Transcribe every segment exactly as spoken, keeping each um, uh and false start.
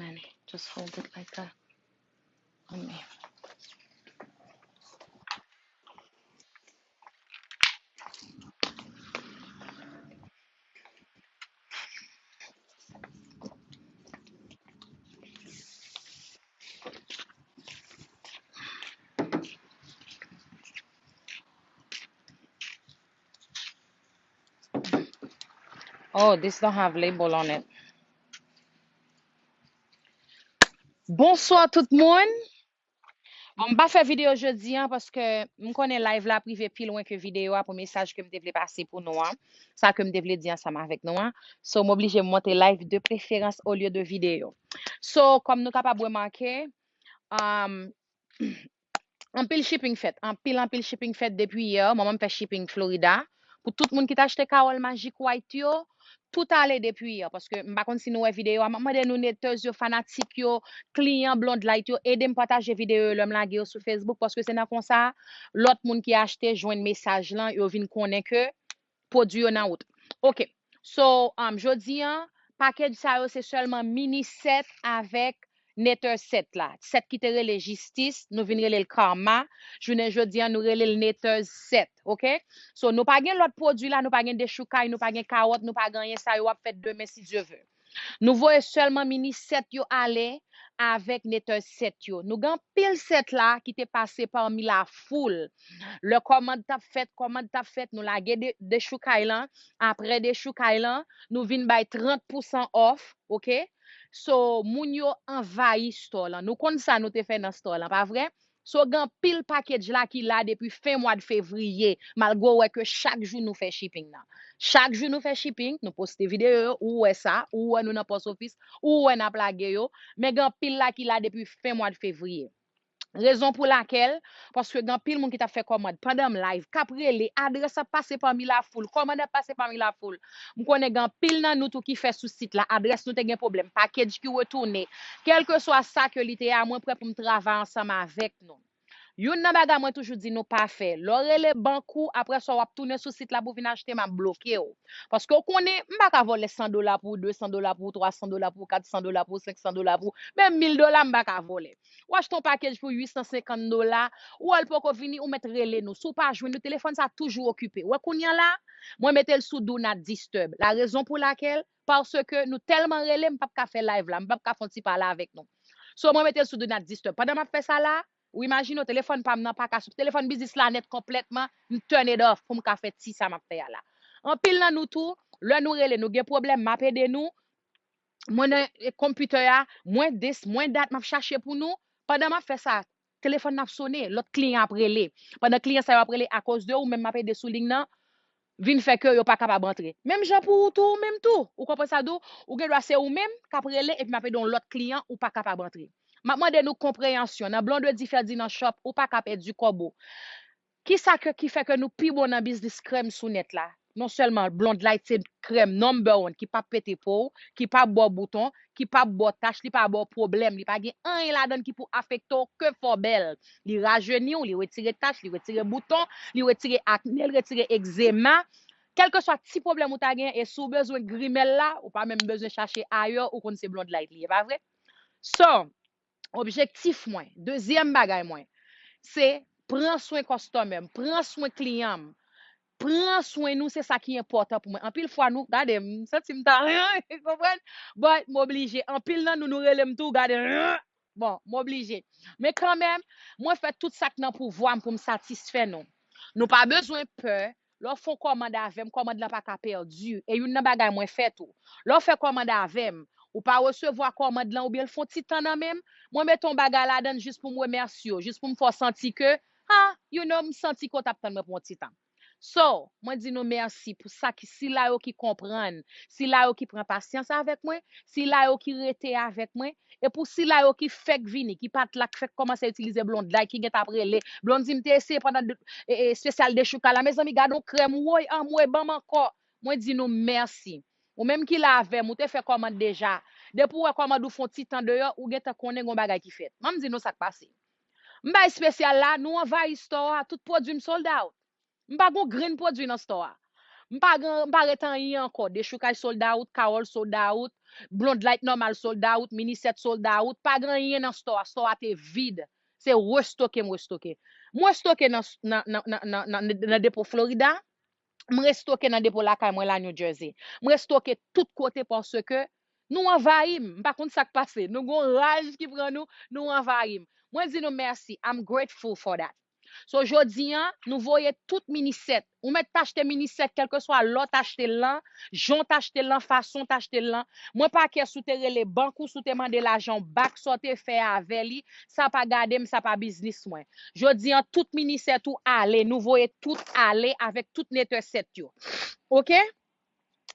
Annie, just hold it like that. On me. Oh, this don't have label on it. Bonswa tout moun. Bon, m pa fè videyo jodi an paske m konnen live la prive pi lwen ke videyo a pou mesaj ke m te vle pase pou nou an. Sa ke m te vle di ansanm avèk nou an. So, m oblije m monte live de preferans olye de videyo. So, kòm nou kapab remake, um, anpil shipping fèt, anpil, anpil shipping fèt depi yè. Mwen menm m fè shipping Florida. Pou tout moun ki t achte Carole Magic White yo, tout ale depi yè. Paske m pa konn si nou wè videyo a, m ap mande nou netèz yo, fanatik yo, kliyan Blonde Light yo, ede m pataje videyo yo lè m lage yo sou Facebook, paske se nan konsa, lòt moun ki achte jwenn mesaj lan, yo vin konnen ke pwodui yo nan wout. Ok. So, um, jodi an, package sa yo se sèlman mini sèt avèk netèz sèt la. Sèt ki te rele Jistis, nou vin rele l Karma. Jounen jodi an, nou rele l netèz sèt, ok? So, nou pa gen lòt pwodui la, nou pa gen dechoukay, nou pa gen kawòt, nou pa gen anyen sa yo ap fèt demen si Dye ve. Nou voye sèlman mini sèt yo ale avèk netèz sèt yo. Nou gen anpil sèt la ki te pase pami lafoul. Lè kòmand t ap fèt, kòmand t ap fèt, nou lage de, dechoukay lan. Apre dechoukay lan, nou vin bay trant pousan off, ok? So, moun yo anvayi store lan. Nou konn sa nou te fè nan store lan, pa vre? So, gen anpil package la ki la depi fen mwa de fevriye, malgre w wè ke chak jou nou fè shipping nan. Chak jou nou fè shipping, nou poste videyo yo, ou wè sa, ou wè nou nan post office, ou wè n ap lage yo, men gen anpil la ki la depi fen mwa de fevriye. Rezon pou lakèl, paske gen anpil moun ki t ap fè kòmand pandan m live, k ap rele, adrès ap pase pami lafoul, kòmand ap pase pami lafoul. M konnen gen anpil nan nou tou ki fè sou sit la, adrès nou te gen pwoblèm, package ki retounen. Kèlkeswa sa ke li te ye a, mwen prè pou m travay ansanm avèk nou. Youn nan bagay mwen toujou di nou pa fè, lè w rele bank ou, apre sa w ap tounen sou sit la pou w vin achte, m ap bloke w. Paske w konnen, m pa ka vòlè san dola pou ou, de san dola pou ou, twa san dola pou ou, kat san dola pou ou, senk san dola pou ou, menm mil dola m pa ka vòlè. Ou achte yon package pou uit san senkant dola, ou wè l poko vini, ou mèt rele nou. Si w pa jwenn nou, telefòn sa toujou okipe. Ou wè kounye a la, mwen mete l sou do not disturb. La rezon pou lakèl, paske nou tèlman rele, m p ap ka fè live la, m p ap ka fè yon ti pale avèk nou. So, mwen mete l sou do not disturb. Pandan m ap fè sa la, ou imajine w, telefòn pa m nan pa ka sou, telefòn biznis la nèt konplètman, m turn it off pou m ka fè ti sa m ap fè a la. Anpil nan nou tou, lè nou rele, nou gen pwoblèm, m ap ede nou. Mwen nan, e, konpitè a, mwen this, mwen that, m ap chache pou nou. Pandan m ap fè sa, telefòn nan ap sone, lòt kliyan ap rele. Pandan kliyan sa yo ap rele, akoz de ou menm m ap ede sou liy nan, vin fè ke yo pa kapab antre. Menm jan pou ou tou, ou menm tou. Ou konprann sa m di w? Ou gen dwa se ou menm k ap rele, epi m ap ede yon lòt kliyan, ou pa kapab antre. M ap mande nou konpreyansyon. Nan Blondedy Ferdinand Shop, ou pa ka pèdi kòb ou. Kisa ke, ki fè ke nou pi bon nan biznis krèm sou nèt la? Non sèlman Blonde Light se krèm number one ki p ap pete po w, ki p ap ba w bouton, ki p ap ba w tach, li pa ba w pwoblèm, li pa gen anyen ladan l ki pou afekte w, ke fè w bèl. Li rajeni w, li retire tach, li retire bouton, li retire akne, li retire egzema. Kèlkeswa ti pwoblèm ou ta gen, e si w bezwen grimèl la, ou pa menm bezwen chache ayè, ou konn se Blonde Light li ye, pa vre? So, objektif mwen, dezyèm bagay mwen, se pran swen customer m, pran swen kliyan m, pran swen nou, se sa ki enpòtan pou mwen. Anpil fwa nou, gade, m santi m ta, konprann? But m oblije. Anpil nan nou, nou rele m tou, gade, bon, m oblije. Men kanmenm, mwen fè tout sa k nan pouvwa m pou m satisfè nou. Nou pa bezwen pè, lè w fè yon kòmand avè m, kòmand lan pa ka pèdi. E youn nan bagay mwen fè tou. Lè w fè kòmand avè m, ou pa resevwa kòmand lan oubyen l fè yon ti tan nan men m, mwen mete yon bagay ladan l jis pou m remèsye w, jis pou m fè w santi ke, ha, you know, m santi ke w t ap tann mwen pou yon ti tan. So, mwen di nou mèsi pou sa ki, sila yo ki konprann, sila yo ki pran pasyans avèk mwen, sila yo ki rete avèk mwen, e pou sila yo ki fèk vini, ki pa t la, k fèk kòmanse itilize Blonde Light, ki gentan ap rele, Blondy, m te eseye pandan de, e, e, espesyal dechoukay la, mezanmi, gade yon krèm, woy, anmwe, ban m ankò. Mwen di nou mèsi. Ou menm ki la avè m, ou te fè kòmand deja. Depi w wè kòmand ou fè yon ti tan deyò, ou gentan konnen gen yon bagay ki fèt. Ban m di nou sa k pase. M bay espesyal la, nou anvayi store a, tout pwodui m sold out. M pa gen yon grenn pwodui nan store a. M pa gen, m pa ret anyen ankò. Dechoukay sold out, Carole sold out, Blonde Light nòmal sold out, mini set sold out, pa gen anyen nan store a, store a te vid. Se restoke m restoke. M restoke nan, nan, nan, nan, nan, nan, nan depo Florida, m restoke nan depo lakay mwen la New Jersey. M restoke tout kote paske nou anvayi m. M pa konn sa k pase. Nou gon raj ki pran nou, nou anvayi m. Mwen di nou mèsi. I'm grateful for that. So, jodi an, nou voye tout mini set. Ou mèt t achte mini set, kèlkeswa lè w t achte l lan, jan w t achte l lan, fason w t achte l lan. Mwen pa kè si w te rele bank ou, si w te mande lajan w back, sa w te fè avè li, sa pa gade m, sa pa biznis mwen. Jodi an, tout mini set ou ale, nou voye tout ale avèk tout netè set yo. Oke?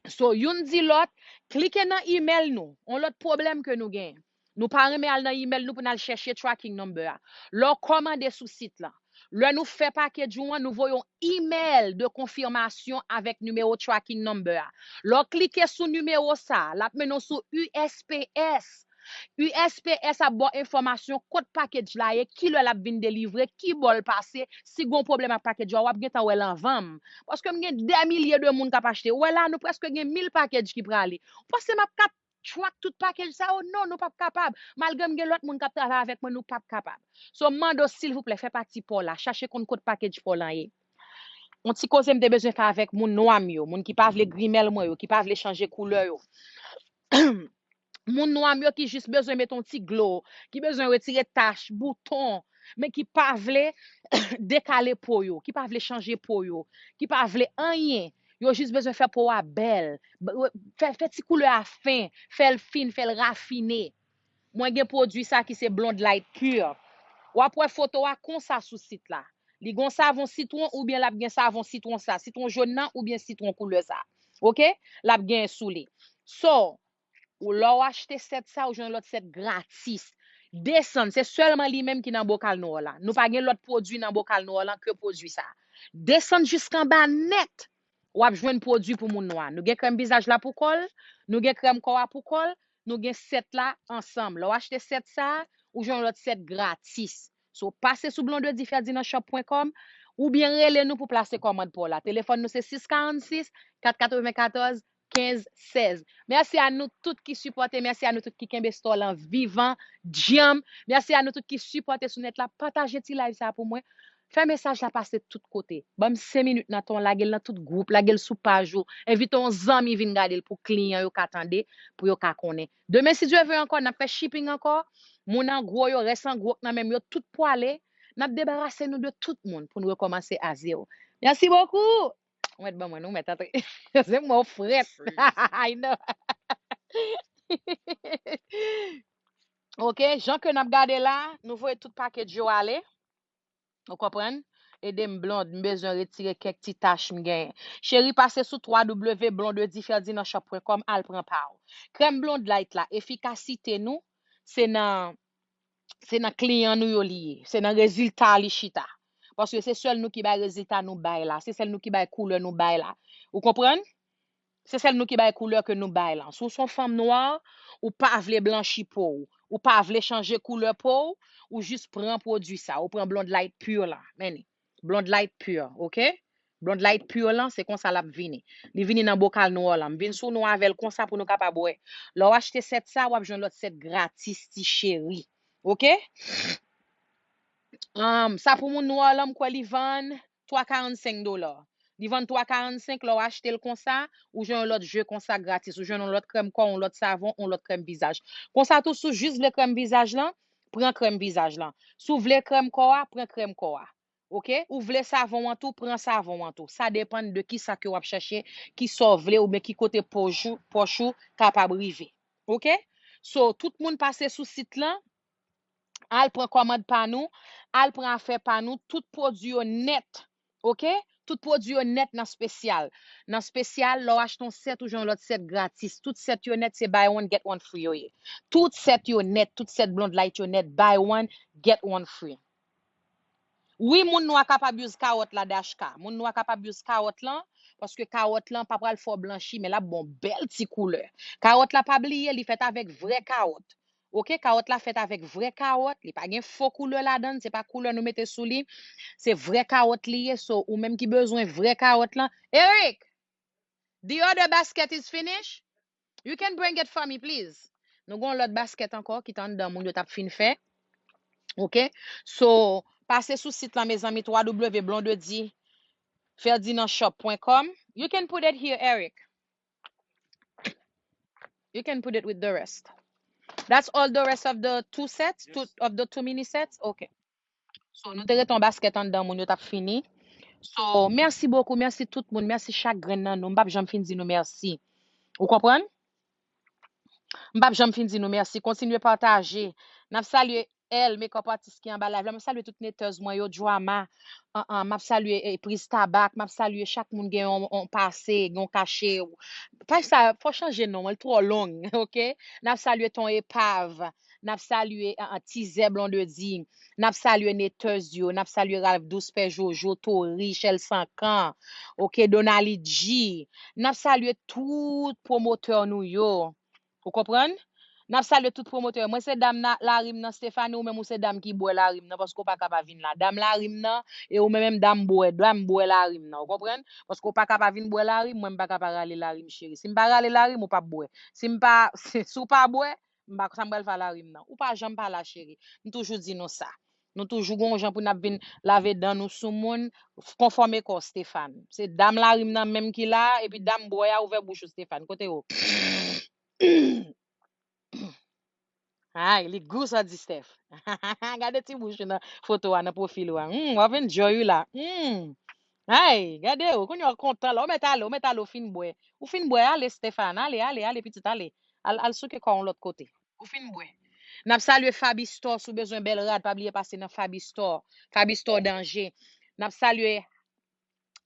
So, youn di lòt, klike nan email nou. On lòt pwoblèm ke nou gen. Nou pa renmen al nan email nou pou n al chèche tracking number a. Lè w kòmande sou sit lan, lè nou fè package ou an, nou voye yon email de konfimasyon avèk nimewo tracking number a. Lè w klike sou nimewo sa a, l ap mennen w sou U S P S. U S P S ap ba w enfòmasyon kot package la ye, ki lè l ap vin delivre, ki bò l pase, si gon pwoblèm ak package la, w ap gentan wè l anvan m. Paske m gen dè milye de moun k ap achte. Ou wè la, nou prèske gen mil package ki prale. Ou panse m ap ka track tout package sa yo? Non, nou p ap kapab. Malgre m gen lòt moun k ap travay avèk mwen, nou p ap kapab. So, m mande w, silvouplè, fè pati pa w la. Chache konn kot package pa w lan ye. Yon ti koze m te bezwen fè avèk moun nwa m yo, moun ki pa vle grimèl mwen yo, ki pa vle chanje koulè yo. Moun nwa m yo ki jis bezwen mete yon ti glo, ki bezwen retire tach, bouton, men ki pa vle dekale po yo, ki pa vle chanje po yo, ki pa vle anyen. Yo jis bezwen fè po a bèl, b-, fè, fè ti koulè a fen, fè l fin, fè l rafine. Mwen gen pwodui sa ki se Blonde Light Pure. W ap wè foto a konsa sou sit la. Li gon savon sitwon oubyen l ap gen savon sitwon sa, sitwon jòn nan oubyen sitwon koulè sa. Oke? L ap gen sou li. So, ou lè w achte set sa, ou jwenn lòt set gratis. Desann, se sèlman li menm ki nan bokal nwa w la. Nou pa gen lòt pwodui nan bokal nwa w lan ke pwodui sa. Desann jiskanba nèt, w ap jwenn pwodui pou moun nwa. Nou gen krèm vizaj la pou kò l, nou gen krèm kò a pou kò l, nou gen set la ansanm. Lè w achte set sa, ou jwenn lòt set gratis. So, pase sou blondedy ferdinand shop pwen kòm oubyen rele nou pou plase kòmand pa w la. Telefòn nou se sis karannsis, kat katrevenkatòz, kenz sèz. Mèsi a nou tout ki sipòte, mèsi a nou tout ki kenbe store lan vivan, djanm. Mèsi a nou tout ki sipòte sou nèt la. Pataje ti live sa pou mwen. Fè mesaj la pase tout kote. Ban m senk minit nan tan, lage l nan tout gwoup, lage l sou paj ou. Envite yon zanmi vin gade l pou kliyan yo ka tande, pou yo ka konnen. Demen, si Dye vle ankò, n ap fè shipping ankò. Moun an gwo yo, rès an gwo k nan men m yo, tout pwale. N ap debarase nou de tout moun pou n rekòmanse a zewo. Mèsi bokou. Ou mèt ban mwen, ou mèt antre. Se mwen w frèt. I know. Oke, jan ke n ap gade la, nou voye tout package yo ale. Ou konprann? Ede m Blonde, m bezwen retire kèk ti tach m genyen. Cheri, pase sou w w w blondedy ferdinand shop pwen kòm, al pran pa w. Krèm Blonde Light la, efikasite nou, se nan, se nan kliyan nou yo li ye. Se nan rezilta li chita. Paske se sèl nou ki bay rezilta nou bay la. Se sèl nou ki bay koulè nou bay la. Ou konprann? Se sèl nou ki bay koulè ke nou bay lan. Si w se yon fanm nwa, ou pa vle blanchi po w, ou pa vle chanje koulè po w, ou jis pran pwodui sa. Ou pran Blonde Light Pure la. Men li. Blonde Light Pure, oke? Blonde Light Pure lan, se konsa l ap vini. Li vini nan bokal nwa w lan. M vin sou nou avè l konsa pou nou kapab wè. Lè w achte set sa, w ap jwenn lòt set gratis, ti cheri. Oke? Um, sa pou moun nwa w lan, m kwè li vann twa karannsenk dola. Li vann twa karannsenk, lè w achte l konsa, ou jwenn yon lòt je konsa gratis. Ou jwenn yon lòt krèm kò, yon lòt savon, yon lòt krèm vizaj. Konsa tou, si w jis vle krèm vizaj lan, pran krèm vizaj lan. Si w vle krèm kò a, pran krèm kò a. Oke? Ou vle savon an tou, pran savon an tou. Sa depann de kisa ke w ap chèche, kisa w vle oubyen ki kote pòch ou, pòch ou kapab rive. Oke? So, tout moun pase sou sit lan, al pran kòmand pa nou, al pran afè pa nou, tout pwodui yo nèt. Oke? Tout pwodui yo nèt nan spesyal. Nan spesyal, lè w achte yon set, ou jwenn yon lòt set gratis. Tout set yo nèt, se buy one, get one free yo ye. Tout set yo nèt, tout set Blonde Light yo nèt, buy one, get one free. Wi, moun nwa kapab use kawòt la, Dashka. Moun nwa kapab use kawòt lan, paske kawòt lan pa pral fè w blanchi, men l ap ba w bèl ti koulè. Kawòt la, pa bliye, li fèt avèk vrè kawòt. Oke, kawòt la fèt avèk vrè kawòt, li pa gen fo koulè ladan l, se pa koulè nou mete sou li, se vrè kawòt li ye, so ou menm ki bezwen vrè kawòt lan, Eric, the other basket is finished? You can bring it for me, please. Nou gen yon lòt basket ankò ki t anndan moun yo t ap fin fè. Ok? So, pase sou sit la, mezanmi, w w w blondedy ferdinand shop point com. You can put it here, Eric. You can put it with the rest. That's all the rest of the two sets, two, of the two mini sets? Ok. So, nou te rete yon basket anndan moun yo t ap fini. So, mèsi bokou, mèsi tout moun, mèsi chak grenn nan nou. M p ap janm fin di nou mèsi. Ou konprann? M p ap janm fin di nou mèsi. Kontinye pataje. N ap salye L, makeup artist ki anba live la. M ap salye tout netèz mwen yo, Drama. An, an, m ap salye, eh, Priz Tabak. M ap salye chak moun gen yon, yon pase, gen yon kache. Paj sa, fò chanje non, l twò long, ok? N ap salye Ton Epav. N ap salye, an, an, Tizè Blondedy. N ap salye netèz yo. N ap salye Ralph Douce, Pè Jojo, Tori, Chèl Sankan. Ok, Donali G. N ap salye tout pwomotè nou yo. Ou konprann? N ap salye tout pwomotè. Mwen se dam na, larim nan, Stephanie, ou menm ou se dam ki bwè larim nan, paske w pa ka pa vin la. Dam larim nan, e ou menm menm dam bwè, dam bwè larim nan, ou konprann? Paske w pa ka pa vin bwè larim, mwen m pa ka pa rale larim, cheri. Si m pa rale larim, ou p ap bwè. Si m pa, si, si w pa bwè, m pa, sa m pral fè a larim nan. Ou pa janm pa la, cheri. M toujou di nou sa. Nou toujou gon jan pou n ap vin lave dan nou sou moun, konfòme kò w, Stephanie. Se dam larim nan menm ki la, epi dam bwè a ouvè bouch ou, Stephanie. Kote yo? Ay, li gou sa di Steph. Gade ti bouch ou nan foto a, nan pwofil ou a. Hmm, w ap enjoy ou la. Hmm. Ay, gade ou, kounye a w kontan la. Ou mèt ale, ou mèt ale, ou fin bwè. Ou fin bwè, ale, Stephanie, ale, ale, ale, pitit, ale. Al, al souke kò w yon lòt kote. Ou fin bwè. N ap salye Fabi Store, si w bezwen bèl rad, pa bliye pase nan Fabi Store. Fabi Store danje. N ap salye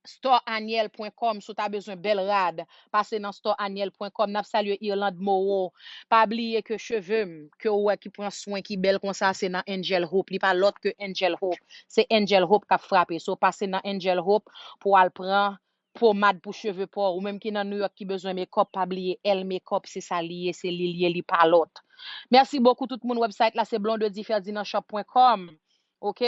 store aniel point com, si w ta bezwen bèl rad, pase nan store aniel point com. N ap salye Irlande Moreau. Pa bliye ke cheve m, ke w wè ki pran swen, ki bèl konsa, se nan Angel Hope. Li pa lòt ke Angel Hope. Se Angel Hope k ap frape. So, pase nan Angel Hope pou w al pran pomad pou cheve pa w. Ou menm ki nan New York ki bezwen makeup, pa bliye L Makeup, se sa li ye, se li l ye, li pa lòt. Mèsi bokou tout moun, website la se blondedy ferdinand shop point com. Ok?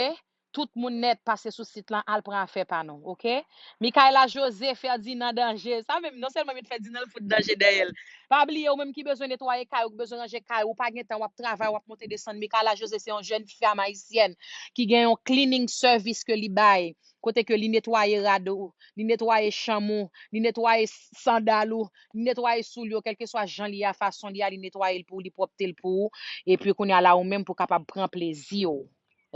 Tout moun nèt pase sou sit lan, al pran afè pa nou, ok? Michaela José, Ferdinand danje. Sa menm, non sèlman met Ferdinand, l fout danje dèyè l. Pa bliye, ou menm ki bezwen netwaye kay ou, ki bezwen ranje kay ou, ou pa gen tan, w ap travay, w ap monte desann. Michaela José se yon jèn fanm ayisyèn ki gen yon cleaning service ke li bay. Kote ke li netwaye rad ou, li netwaye chanm ou, li netwaye sandal ou, li netwaye soulye w, kèlkeswa jan li ye a, fason li ye a, li netwaye l pou ou, li pwòpte l pou ou. Epi kounye a la, ou menm pou w kapab pran plezi w.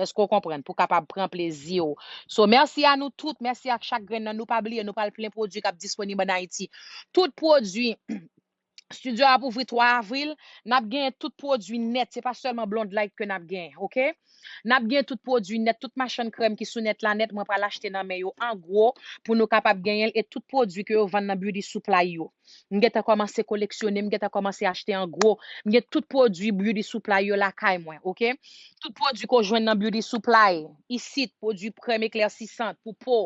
Èske w konprann? Pou w kapab pran plezi w. So, mèsi a nou tout, mèsi ak chak grenn nan nou. Pa bliye, nou pral plen pwodui k ap disponib ann Ayiti. Tout pwodui Studio a ap ouvri twa avril, n ap genyen tout pwodui nèt, se pa sèlman Blonde Light ke n ap genyen, ok? N ap genyen tout pwodui nèt, tout machann krèm ki sou nèt la nèt, mwen pral achte nan men yo an gwo pou nou kapab genyen l, e tout pwodui ke yo vann nan beauty supply yo. M gentan kòmanse koleksyone, m gentan kòmanse achte an gwo. M gen tout pwodui beauty supply yo lakay mwen, ok? Tout pwodui ke w jwenn nan beauty supply, isit, pwodui krèm eklèsisan pou po,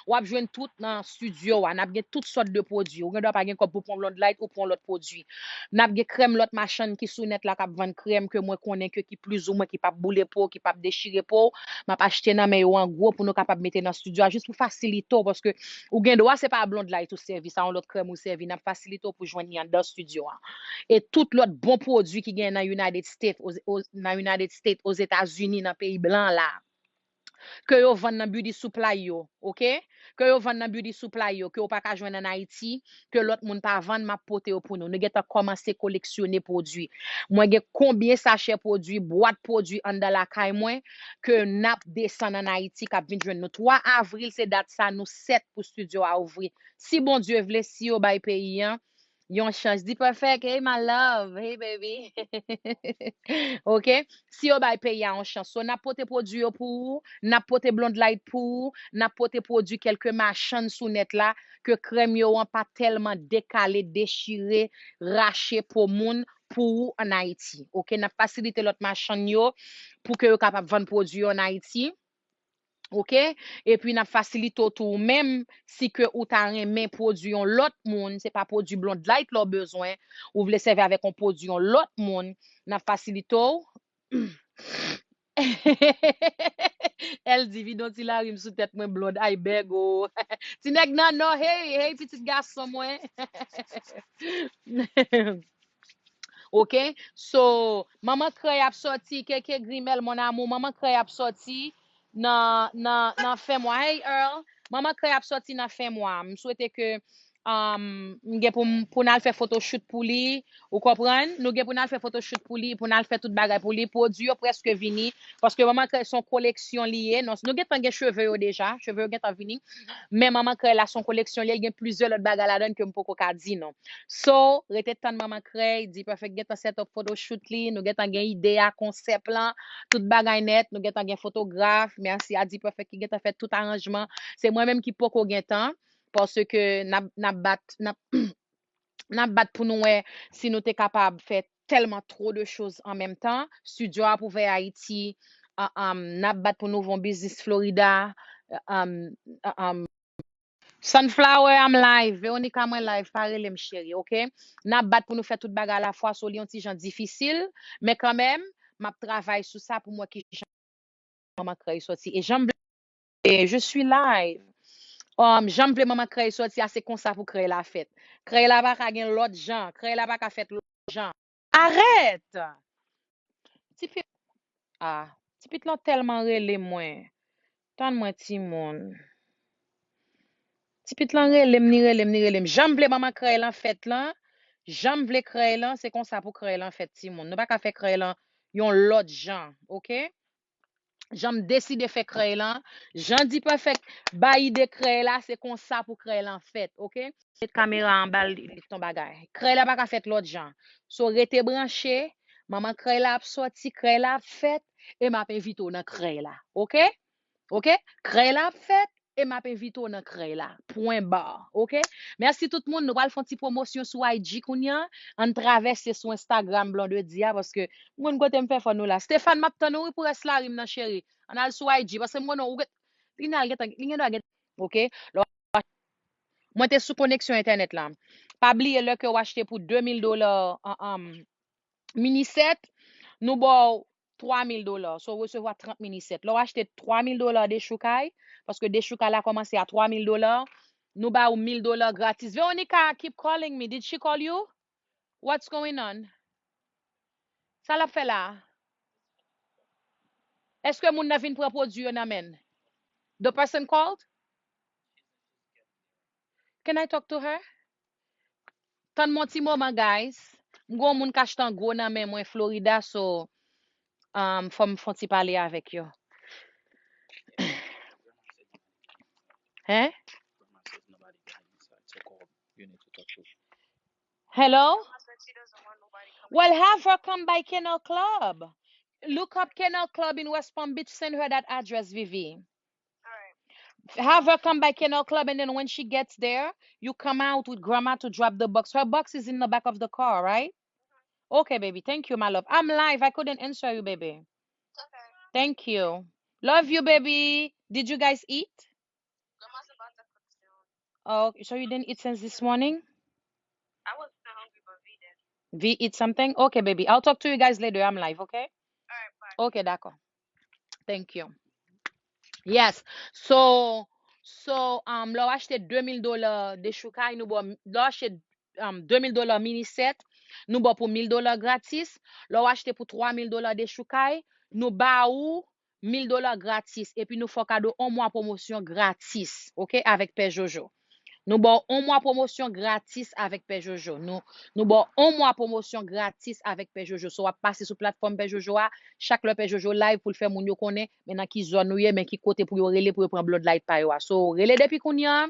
w ap jwenn tout nan studio a. N ap gen tout sòt de pwodui. Ou gen dwa pa gen kòb pou pran Blonde Light ou pran lòt pwodui. N ap gen krèm lòt machann ki sou nèt la k ap vann krèm ke mwen konnen ke ki plizoumwen ki p ap boule po, ki p ap dechire po. M ap achte nan men yo an gwo pou nou kapab mete nan studio a, jis pou fasilite w, paske ou gen dwa se pa Blonde Light ou sèvi, sa yon lòt krèm ou sèvi, n ap fasilite w pou jwenn li anndan studio a. E tout lòt bon pwodui ki gen nan United States, o, o, nan United States, Ozetazini, nan peyi blan la. Ke yo vann nan beauty supply yo, ok? Ke yo vann nan beauty supply yo, ke w pa ka jwenn ann Ayiti, ke lòt moun pa vann, m ap pote yo pou nou. Nou gentan kòmanse koleksyone pwodui. Mwen gen konbyen sachè pwodui, bwat pwodui anndan lakay mwen, ke n ap desann ann Ayiti, k ap vin jwenn nou. Twa avril, se dat sa, nou sèt pou studio a ouvri. Si Bondye vle, si yo bay peyi an yon chans. Di Perfect, hey my love, hey baby. Ok? Si yo bay peyi a yon chans. So, n ap pote pwodui yo pou ou, n ap pote Blonde Light pou ou, n ap pote pwodui kèlke machann sou nèt la, ke krèm yo an pa tèlman dekale, dechire, rache po moun pou ou ann Ayiti. Ok? N ap fasilite lòt machann yo pou ke yo kapab vann pwodui yo ann Ayiti. Ok? Epi n ap fasilite w tou ou menm, si ke ou ta renmen pwodui yon lòt moun, se pa pwodui Blonde Light la w bezwen, ou vle sèvi avèk yon pwodui yon lòt moun, n ap fasilite w. L di, vide yon ti larim sou tèt mwen, Blonde, ay bèg o. Ti nèg nan nò, hey, hey, pitit gason mwen. Ok? So, manman krèy ap sòti, Keke Grimèl, mon amour, manman krèy ap sòti nan, nan, nan fen mwa. Hey, Earl, manman krèy ap sòti nan fen mwa. M swete ke um, m gen pou, m- pou n al fè photoshoot pou li, ou konprann? Nou gen pou n al fè photoshoot pou li, pou n al fè tout bagay pou li. Pwodui yo prèske vini, paske manman krèy se yon koleksyon li ye. Non, nou gentan gen cheve yo deja, cheve yo gentan vini. Men manman krèy la se yon koleksyon li ye, gen plizyè lòt bagay ladan ke m poko ka di non. So, rete tann manman krèy, D-Perfect gentan set up photoshoot li, nou gentan gen ide a, konsèp lan, tout bagay nèt, nou gentan gen fotograf, mèsi a D-Perfect ki gentan fè tout aranjman. Se mwen menm ki poko gen tan, paske n ap, n ap bat, n ap, n ap bat pou nou wè si nou te kapab fè tèlman two de choz an menm tan. Studio ap ouvè Ayiti, uh, um, n ap bat pou nou ouvè yon biznis Florida. Uh, um, uh, um, Sunflower, I'm live. Veronica, mwen live. Pa rele m cheri, ok? N ap bat pou nou fè tout bagay alafwa, so li yon ti jan difisil, men kanmenm, m ap travay sou sa pou m wè ki jan manman krèy sòti. E jan m vle, e je suis live. Um, jan m vle manman krèy sòti a, se konsa pou krèy la fèt. Krèy la pa ka gen lòt jan. Krèy la pa ka fèt lòt jan. Arèt! Ti pi, ah, ti pit lan tèlman rele mwen. Tann mwen, timoun. Ti pit lan rele m, ni rele m, ni rele m. Jan m vle manman krèy lan fèt lan, jan m vle krèy lan, se konsa pou krèy lan fèt, timoun. Nou pa ka fè krèy lan yon lòt jan, ok? Jan m deside fè krèy lan, jan D-Perfect bay ide krèy la, se konsa pou krèy lan fèt, ok? Met kamera anba l, li, li t on bagay. Krèy la pa ka fèt lòt jan. So, rete branche, manman krèy la ap sòti, krèy la ap fèt, e m ap envite w nan krèy la, ok? Ok? Krèy la ap fèt, e m ap envite w nan krèy la. Pwen ba. Ok? Mèsi tout moun. Nou pral fè yon ti pwomosyon sou I G kounye a. Ann travèse sou Instagram Blondedy a, paske m konn kote m fè fò nou la. Stéphane, m ap tann ou wi pou rès lari m nan, cheri. Ann al sou I G, paske m konnen ou gen, li gen, li gen dwa gen, ok? Lè w Mwen te sou koneksyon entènèt la. Pa bliye lè ke w achte pou de mil dola an, an mini sèt, nou ba w twa mil dola. So, w resevwa trant mini sèt. Lè w achte twa mil dola dechoukay, paske dechoukay la kòmanse a twa mil dola, nou ba w mil dola gratis. Veronica, keep calling me. Did she call you? What's going on? Sa l ap fè la a? Èske moun nan vin pran pwodui yo nan men l? The person called? Can I talk to her? Tann mwen ti moman, guys. M gon moun k achte an gwo nan men mwen Florida, so um, fò m fè yon ti pale avèk yo. Hein? Hello? Well, have her come by Canal Club. Look up Canal Club in West Palm Beach, send her that address, Vivi. Have her come by Canal Club, and then when she gets there, you come out with grandma to drop the box. Her box is in the back of the car, right? Okay, baby. Thank you, my love. I'm live. I couldn't answer you, baby. Thank you. Love you, baby. Did you guys eat? Oh, so you didn't eat since this morning? V eat something? Okay, baby. I'll talk to you guys later. I'm live, okay? Okay, d'accord. Thank you. Yes. So, so um, lè w achte de mil dola dechoukay, nou ba w, lè w achte um, de mil dola mini sèt, nou ba w pou mil dola gratis. Lè w achte pou twa mil dola dechoukay, nou ba ou mil dola gratis. Epi nou fè w kado yon mwa pwomosyon gratis, ok, avèk Pè Jojo. Nou ba w yon mwa pwomosyon gratis avèk Pè Jojo. Nou, nou ba w yon mwa pwomosyon gratis avèk Pè Jojo. So, w ap pase sou platfòm Pè Jojo a, chak lè Pè Jojo live pou l fè moun yo konnen, men nan ki zòn ou ye, men ki kote pou yo rele, pou yo pran Bloodlight pa yo a. So, rele depi kounye a,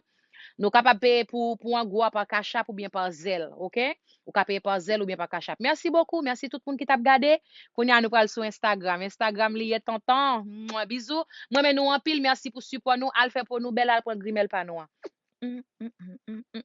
nou kapab peye pou, pou an gwo a pa Cash App oubyen pa Zelle, ok? Ou ka peye pa Zelle oubyen pa Cash App. Mèsi bokou, mèsi tout moun ki t ap gade. Kounye a, nou pral sou Instagram. Instagram li ye, tonton. Mwen, bizou. Mwen, men nou anpil. Mèsi pou sipò nou. Al fè po nou bèl, al pran grimèl pa nou an. Mm, mm, mm, mm, mm.